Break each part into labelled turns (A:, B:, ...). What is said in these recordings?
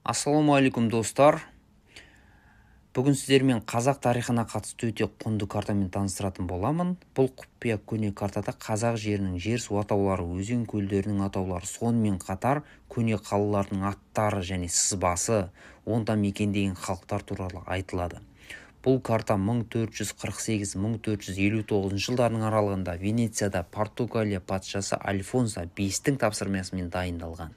A: Ассалаумағалейкум, достар! Бүгін сіздермен қазақ тарихына қатысты өте құнды картамен таныстыратын боламын. Бұл құпия көне картада қазақ жерінің жер-су атаулары, өзен көлдерінің атаулары, сонымен қатар көне қалалардың аттары және сызбасы, онда мекендеген халықтар туралы айтылады. Бұл карта 1448-1459 жылдарының аралығында Венецияда Португалия патшасы Альфонсо V-тің тапсырмасымен дайындалған.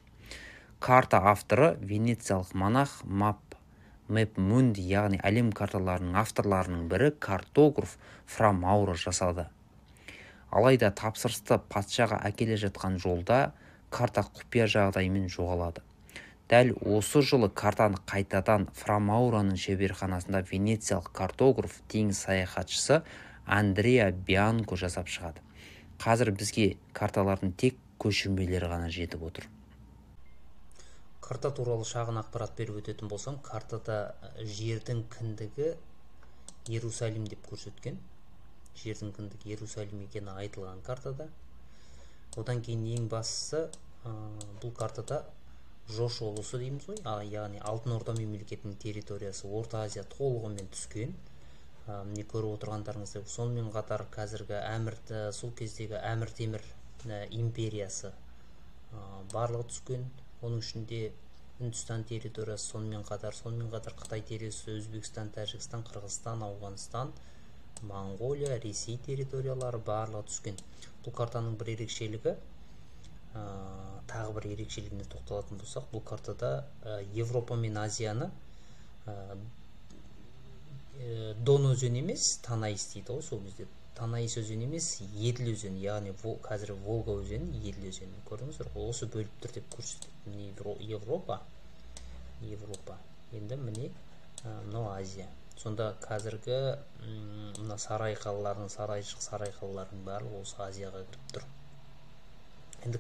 A: Карта авторы венециялық монах Маппамунди, яғни әлем карталарының авторларының бірі картограф Фра Мауро жасады. Алайда тапсырысты патшаға әкеле жатқан жолда карта құпия жағдаймен жоғалады. Дәл осы жылы картаны қайтадан Фра Мауроның шеберханасында венециялық картограф, теңіз саяхатшысы Андреа Бианко жасап шығады. Қазір бізге карталардың тек көшірмелері ғана жетіп отыр.
B: Карта туралы шағын ақпарат беріп өтетін болсам, картада жердің кіндігі Иерусалим деп көрсеткен. Жердің кіндігі Иерусалим екені айтылған картада. Одан кейін ең бастысы, бұл картада Жошы ұлысы дейміз ғой, яғни Алтын Орда мемлекетінің территориясы Орта Азия толығымен түскен. Міне, көріп отырғандарыңыздай, сонымен қатар қазіргі Әмір, сол кездегі Әмір Темір империясы барлығы түскен. Оның ішінде Үндістан территориясы, сонымен қатар Қытай территориясы, Өзбекстан, Тәжікстан, Қырғызстан, Ауғанстан, Моңғолия, Ресей территориялары барлығы түскен. Бұл картаның бір ерекшелігі, тағы бір ерекшелігіне тоқталатын болсақ, бұл картада Европа мен Азияны Дон өзені емес, Танаис дейді ғой сол кезде, Танаис өзені емес, Еділ өзені, яғни қазір Волга өзені, Еділ өзені, көрдіңіздер ғой, осы бөліп тұр деп көрсетеді. Міне, Европа, енді міне, мынау Азия. Сонда қазіргі мына сарай қалаларының, Сарайшық, Сарай қалаларының барлығы осы Азияға кіріп тұр. Енді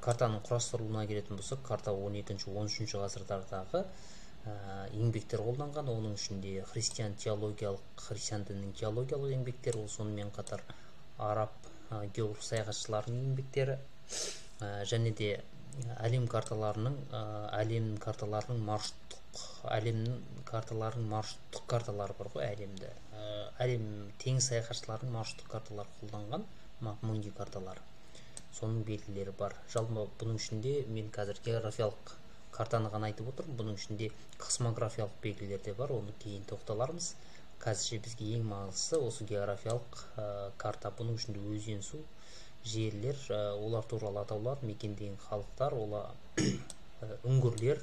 B: картаның құрастырылуына келетін болсақ, карта 12-13 ғасырлардағы еңбектер қолданған. Оның ішінде христиан теологиялық, христиан дінінің теологиялық еңбектері, ол сонымен қатар араб географ саяхатшыларының еңбектері және де әлем карталарының маршруттық карталары бар ғой, әлем теңіз саяхатшыларының маршруттық карталары қолданған, маппамунди карталары, соның белгілері бар. Жалпы, бұның ішінде мен қазір географиялық картаны ғана айтып отырмын. Бұның ішінде космографиялық белгілер де бар, оны кейін тоқталармыз. Қазірше бізге ең маңыздысы осы географиялық карта. Бұның ішінде өзен, су, жерлер, олар туралы атаулар, мекендеген халықтар, олар, үңгірлер,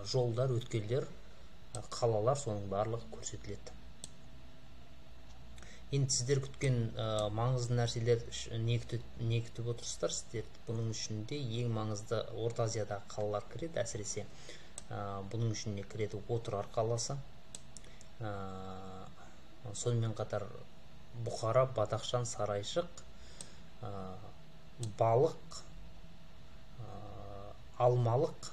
B: жолдар, өткелдер, қалалар, соның барлығы көрсетіледі. Енді сіздер күткен маңызды нәрселер, не күтіп отырсыздар сіздер? Бұның ішінде ең маңызды Орта Азиядағы қалалар кіреді. Әсіресе бұның ішіне кіреді Отырар қаласы, сонымен қатар Бұхара, Бадахшан, Сарайшық, Балық, Алмалық,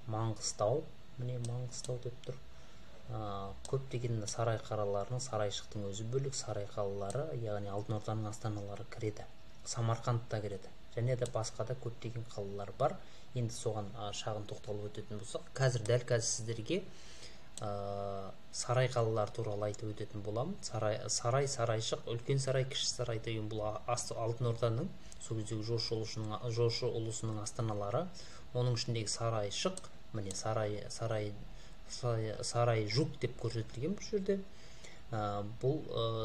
B: Маңғыстау, міне, Маңғыстау деп тұр. Көптеген сарай қалаларының, Сарайшықтың өзі бөлек, сарай қалалары, яғни Алтын Орданың астаналары кіреді, Самарқанд та кіреді және де басқа да көптеген қалалар бар. Енді соған шағын тоқталып өтетін болсақ, қазір, дәл қазір сіздерге сарай қалалары туралы айтып өтетін боламын. Сарай, Сарайшық, Үлкен Сарай, Кіші Сарай деген бұл Алтын Орданың, сол кездегі Жошы ұлысының астаналары. Оның ішіндегі Сарайшық, міне, сарай Жук деп көрсетілген бұл жерде. Бұл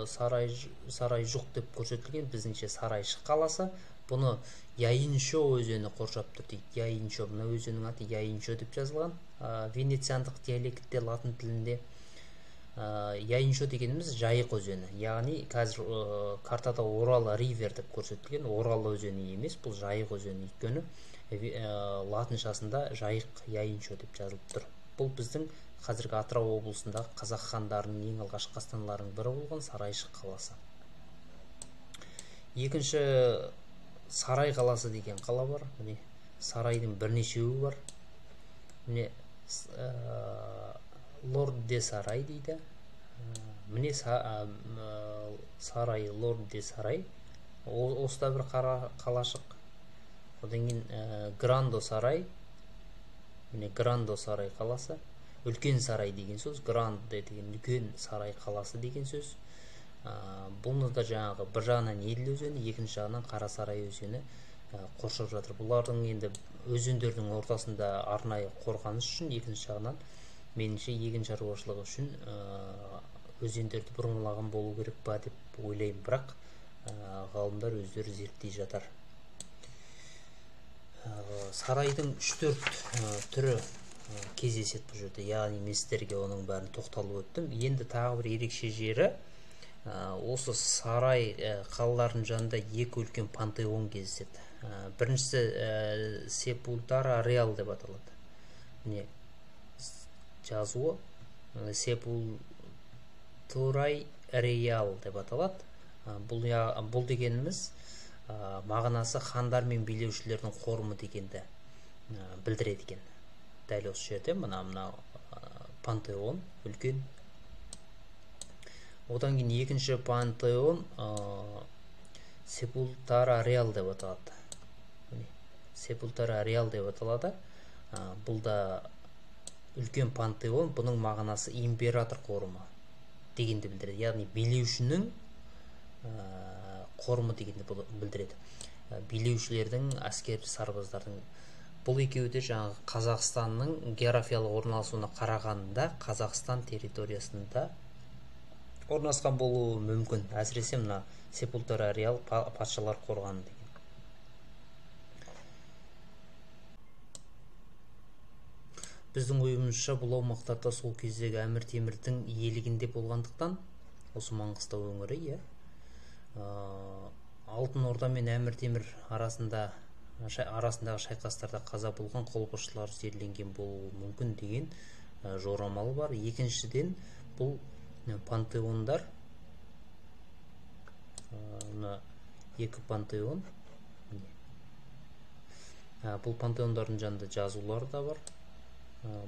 B: сарай Жук деп көрсетілген, біздіңше Сарайшық қаласы. Бұны Яиншо өзені қоршап тұр дейді. Яиншо, мына өзеннің аты Яиншо деп жазылған венециандық диалектте, латын тілінде. Яиншо дегеніміз Жайық өзені, яғни қазір картада Орал Ривер деп көрсетілген. Орал өзені емес, бұл Жайық өзені, өйткені латыншасында Жайық, Яиншо деп жазылып тұр. Бұл біздің қазіргі Атырау облысындағы қазақ хандарының ең алғашқы астаналарының бірі болған Сарайшық қаласы. Екінші Сарай қаласы деген қала бар. Міне, сарайдың бірнешеуі бар. Міне, Лорд де Сарай дейді. Міне, Сарай, Лорд де Сарай, осы да бір қалашық. Одан кейін Грандо Сарай. Міне, Грандо сарай қаласы, үлкен сарай деген сөз, Гранде деген үлкен сарай қаласы деген сөз. Бұны да жаңағы бір жағынан Еділ өзені, екінші жағынан Қарасарай өзені қоршап жатыр. Бұлардың енді өзендердің ортасында арнайы қорғаныс үшін, екінші жағынан меніңше егін шаруашылығы үшін өзендерді бұрмалаған болу керек па деп ойлаймын. Бірақ ғалымдар өздері зерттей жатар. Сарайдың 3-4 түрі кездеседі бұл жерде. Яғни мен сіздерге оның бәрін тоқталып өттім. Енді тағы бір ерекше жері, осы сарай қалаларының жанында екі үлкен пантеон кездеседі. Біріншісі Сепультара Реал деп аталады. Міне жазуы Сепультурай Реал деп аталады. Бұл дегеніміз мағынасы хандар мен билеушілердің қорымы дегенді білдіреді екен. Дәл осы жерде мына пантеон үлкен. Одан кейін екінші пантеон Сепультара Реал деп аталады. Міне, Сепультара Реал деп аталады. Бұл да үлкен пантеон, бұның мағынасы император қорымы дегенді білдіреді. Яғни билеушінің қорымы дегенді білдіреді. Билеушілердің, әскер сарбаздардың. Бұл екеуі де жаңағы Қазақстанның географиялық орналасуына қарағанда Қазақстан территориясында орналасқан болуы мүмкін. Әсіресе мына Сепультара Реал патшалар қорғаны деген. Біздің ойымызша бұл аумақтарда сол кездегі Әмір Темірдің иелігінде болғандықтан осы Маңғыстау өңірі, иә, Алтын Орда мен Әмір Темір арасындағы шайқастарда қаза болған қолбасшылар жерленген болуы мүмкін деген жорамал бар. Екіншіден, бұл пантеондар, мына екі пантеон, бұл пантеондардың жанында жазулар да бар.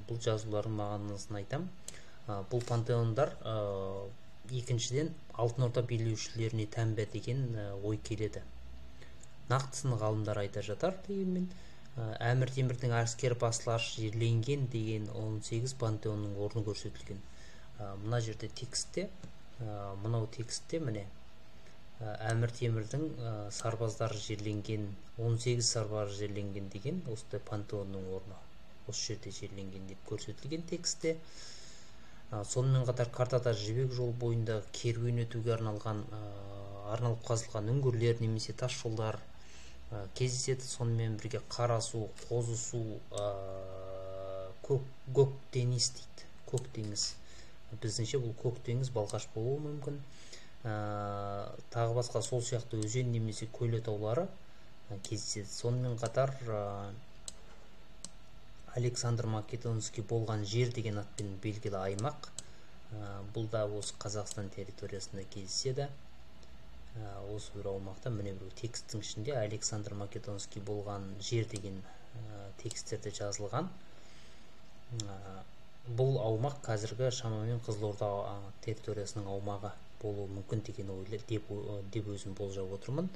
B: Бұл жазулардың мағынасын айтам. Бұл пантеондар екіншіден Алтын Орда билеушілеріне тән бе деген ой келеді. Нақтысын ғалымдар айта жатар дегенмен, Әмір Темірдің әскер басшылары жерленген деген 18 пантеонның орны көрсетілген. Мына жерде текстте, мынау текстте міне Әмір Темірдің сарбаздары жерленген, 18 сарбаз жерленген деген осындай пантеонның орны осы жерде жерленген деп көрсетілген текстте. Сонымен қатар картада Жібек жолы бойында керуен өтуге арналған арналып қазылған үңгірлер немесе тас жолдар кездеседі. Сонымен бірге Қарасу, Қозысу, Көк теңіз дейді. Көк теңіз. Біздіңше бұл Көк теңіз Балқаш болуы мүмкін. Тағы басқа сол сияқты өзен немесе көл атаулары кездеседі. Сонымен қатар Александр Македонский болған жер деген атпен белгілі аймақ. Бұл да осы Қазақстан территориясында кездеседі. Осы бір аумақта міне бір тексттің ішінде Александр Македонский болған жер деген тексттерде жазылған. Бұл аумақ қазіргі шамамен Қызылорда территориясының аумағы болуы мүмкін деген ойлы деп өзім болжап отырмын.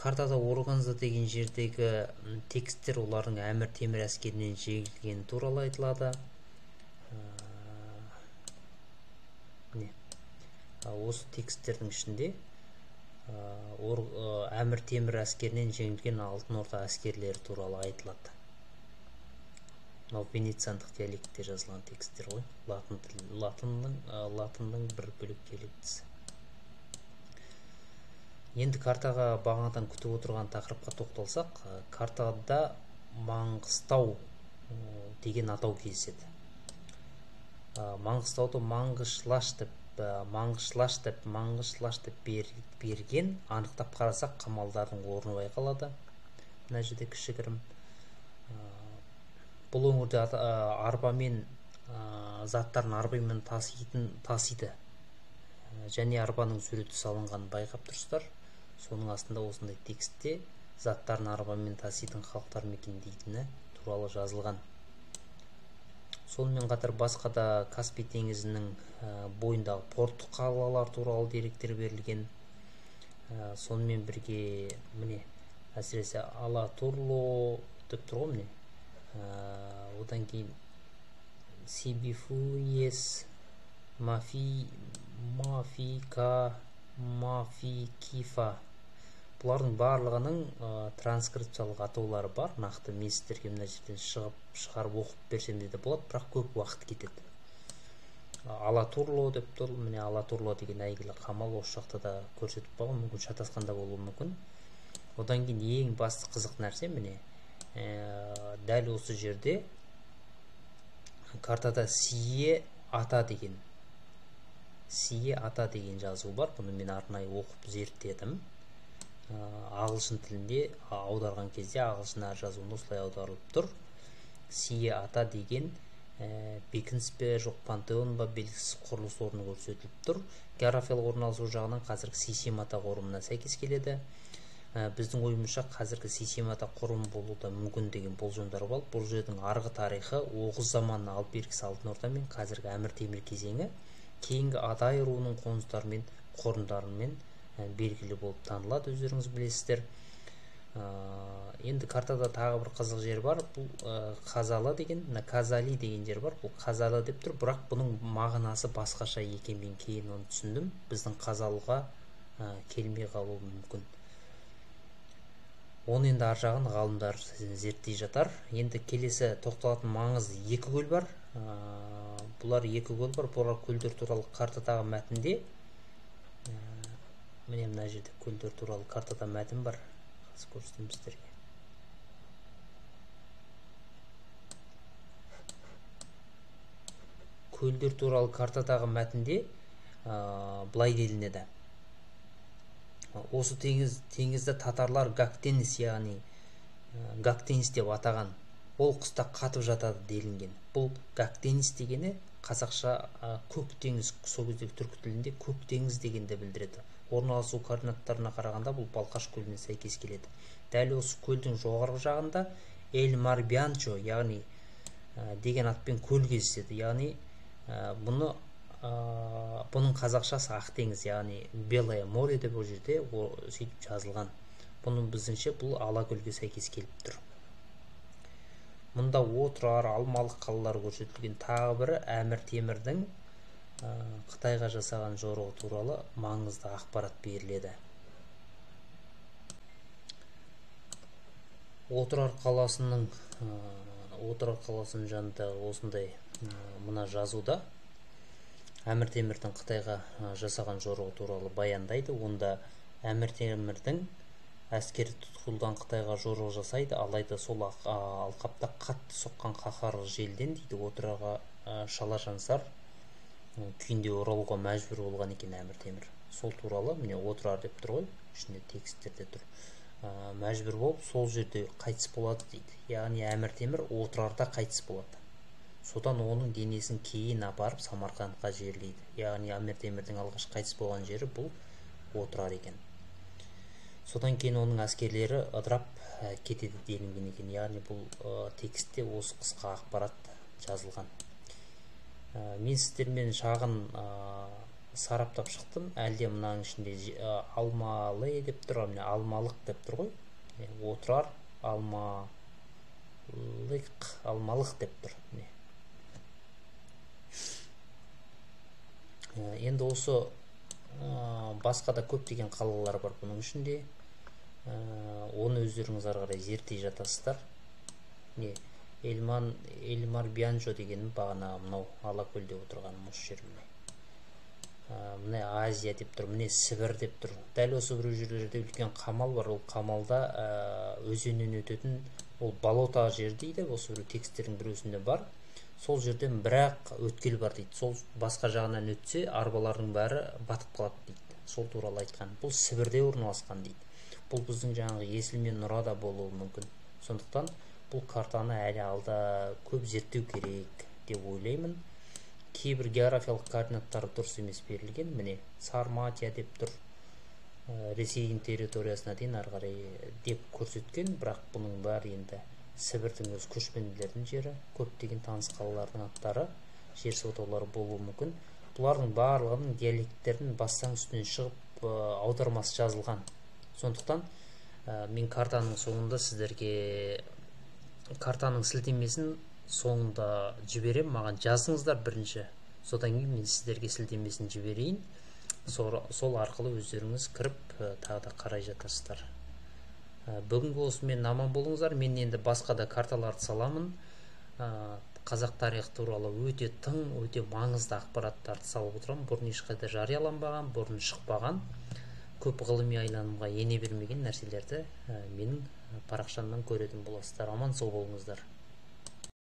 B: Картада Органза деген жердегі тексттер олардың Әмір Темір әскерінен жеңілгені туралы айтылады. Міне, осы тексттердің ішінде Әмір Темір әскерінен жеңілген Алтын Орда әскерлері туралы айтылады. Мынау венециандық диалектте жазылған тексттер ғой, латынның бір бөлек диалектісі. Енді картаға бағанадан күтіп отырған тақырыпқа тоқталсақ, картада Маңғыстау деген атау кездеседі. Маңғыстауды Маңғышлаш деп, Маңғышлаш деп, Маңғышлаш деп берген. Анықтап қарасақ, қамалдардың орны байқалады. Мына жерде кішігірім. Бұл өңірде арбамен заттарын арбамен тасиды. Және арбаның суреті салынғанын байқап тұрсыздар. Соның астында осындай текстте заттарын арбамен таситын халықтар мекендейтіні туралы жазылған. Сонымен қатар басқа да Каспий теңізінің бойындағы порттық қалалар туралы деректер берілген. Сонымен бірге міне әсіресе Алатурло деп тұр ғой міне. Одан кейін Сибифуес, Мафи, Мафика, Мафикифа. Бұлардың барлығының транскрипциялық атаулары бар. Нақты мен сіздерге мына жерден шығарып оқып берсем де болады, бірақ көп уақыт кетеді. Алатурло деп тұр. Міне Алатурло деген әйгілі қамал осы жақта да көрсетіп қойған, мүмкін шатасқан да болуы мүмкін. Одан кейін ең басты қызық нәрсе міне, дәл осы жерде картада Сие ата деген, Сие ата деген жазу бар. Бұны мен арнайы оқып зерттедім. Ағылшын тілінде аударған кезде ағылшын әр жазуында осылай аударылып тұр. Сие ата деген бекініс пе, жоқ пантеон ба, белгісіз құрылыс орны көрсетіліп тұр. Географиялық орналасу жағынан қазіргі Сейсем ата қорымына сәйкес келеді. Біздің ойымызша қазіргі Сейсем ата қорымы болуы да мүмкін деген болжамдар бар. Бұл жердің арғы тарихы Оғыз заманына алып бергісі Алтын Орда мен қазіргі Әмір Темір кезеңі, кейінгі Адай руының қоныстарымен, қорымдарымен белгілі болып танылады, өздеріңіз білесіздер. Енді картада тағы бір қызық жер бар. Бұл Қазалы деген, мына Казали деген жер бар. Бұл Қазалы деп тұр, бірақ бұның мағынасы басқаша екен, мен кейін оны түсіндім. Біздің Қазалыға келмей қалуы мүмкін. Оны енді ар жағын ғалымдар зерттей жатар. Енді келесі тоқталатын маңызды екі көл бар. Бұлар екі көл бар. Бұлар көлдер туралы картадағы мәтінде, міне мына жерде көлдер туралы картада мәтін бар. Қазір көрсетемін сіздерге. Көлдер туралы картадағы мәтінде былай делінеді. Осы теңізді татарлар Гактенис, яғни Гактенис деп атаған. Ол қыста қатып жатады делінген. Бұл Гактенис дегені қазақша көк теңіз, сол кездегі түркі тілінде көк теңіз дегенді білдіреді. Орналасу координаттарына қарағанда бұл Балқаш көліне сәйкес келеді. Дәл осы көлдің жоғарғы жағында Эль Марбианчо, яғни деген атпен көл кездеседі. Яғни бұның қазақшасы Ақ теңіз, яғни Белое море деп ол жерде сөйтіп жазылған. Бұның біздіңше бұл Алакөлге сәйкес келіп тұр. Мұнда Отырар, Алмалық қалалары көрсетілген. Тағы бірі Әмір Темірдің Қытайға жасаған жорығы туралы маңызды ақпарат беріледі. Отырар қаласының жанында осындай мына жазуда Әмір Темірдің Қытайға жасаған жорығы туралы баяндайды. Онда Әмір Темірдің әскері тұтқиылдан Қытайға жорық жасайды, алайда сол алқапта қатты соққан қаһарлы желден дейді Отырарға шала жансар күйінде оралуға мәжбүр болған екен Әмір Темір. Сол туралы міне Отырар деп тұр ғой, ішінде тексттерде тұр. Мәжбүр болып сол жерде қайтыс болады дейді. Яғни Әмір Темір Отырарда қайтыс болады. Содан оның денесін кейін апарып Самарқандқа жерлейді. Яғни Әмір Темірдің алғаш қайтыс болған жері бұл Отырар екен. Содан кейін оның әскерлері ыдырап кетеді делінген екен. Яғни бұл текстте осы қысқа ақпарат жазылған. Мен сіздермен шағын сараптап шықтым. Әлде мынаның ішінде Алмалы деп тұр, міне Алмалық деп тұр ғой. Отырар, Алмалық, Алмалық деп тұр. Міне. Енді осы басқа да көптеген қалалар бар бұның ішінде. Оны өздеріңіз ары қарай зерттей жатасыздар. Не, Эльмар Бианчо деген бағана мынау Алакөлде отырған осы жер міне. Міне Азия деп тұр, міне Сібір деп тұр. Дәл осы бір жерлерде үлкен қамал бар. Ол қамалда өзеннен өтетін ол болота жер дейді. Осы бір тексттердің біреусінде бар. Сол жерден бірақ өткел бар дейді. Сол басқа жағынан өтсе арбалардың бәрі батып қалады дейді. Сол туралы айтқан. Бұл Сібірде орналасқан дейді. Бұл біздің жаңағы Есіл мен Нұрада болуы мүмкін. Сондықтан бұл картаны әлі алда көп зерттеу керек деп ойлаймын. Кейбір географиялық координаттары дұрыс емес берілген. Міне Сарматия деп тұр. Ресейдің территориясына дейін ары қарай деп көрсеткен, бірақ бұның бәрі енді Сібірдің өз көшпенділердің жері, көптеген таныс қалалардың аттары, жер сотаулары болуы мүмкін. Бұлардың барлығының диалекттерін бассаң үстінен шығып аудармасы жазылған. Сондықтан мен картаның соңында сіздерге Картаның сілтемесін соңында жіберем, маған жазыңыздар бірінші, содан кейін мен сіздерге сілтемесін жіберейін. Сол арқылы өздеріңіз кіріп, тағы да қарай жатасыздар. Бүгінгі осымен аман болыңыздар. Мен енді басқа да карталарды саламын. Қазақ тарихы туралы өте тың, өте маңызды ақпараттарды салып отырамын. Бұрын ешқайда жарияланбаған, бұрын шықпаған, көп ғылыми айналымға ене бермеген нәрселерді менің парақшамнан көретін боласыздар. Аман сау болыңыздар.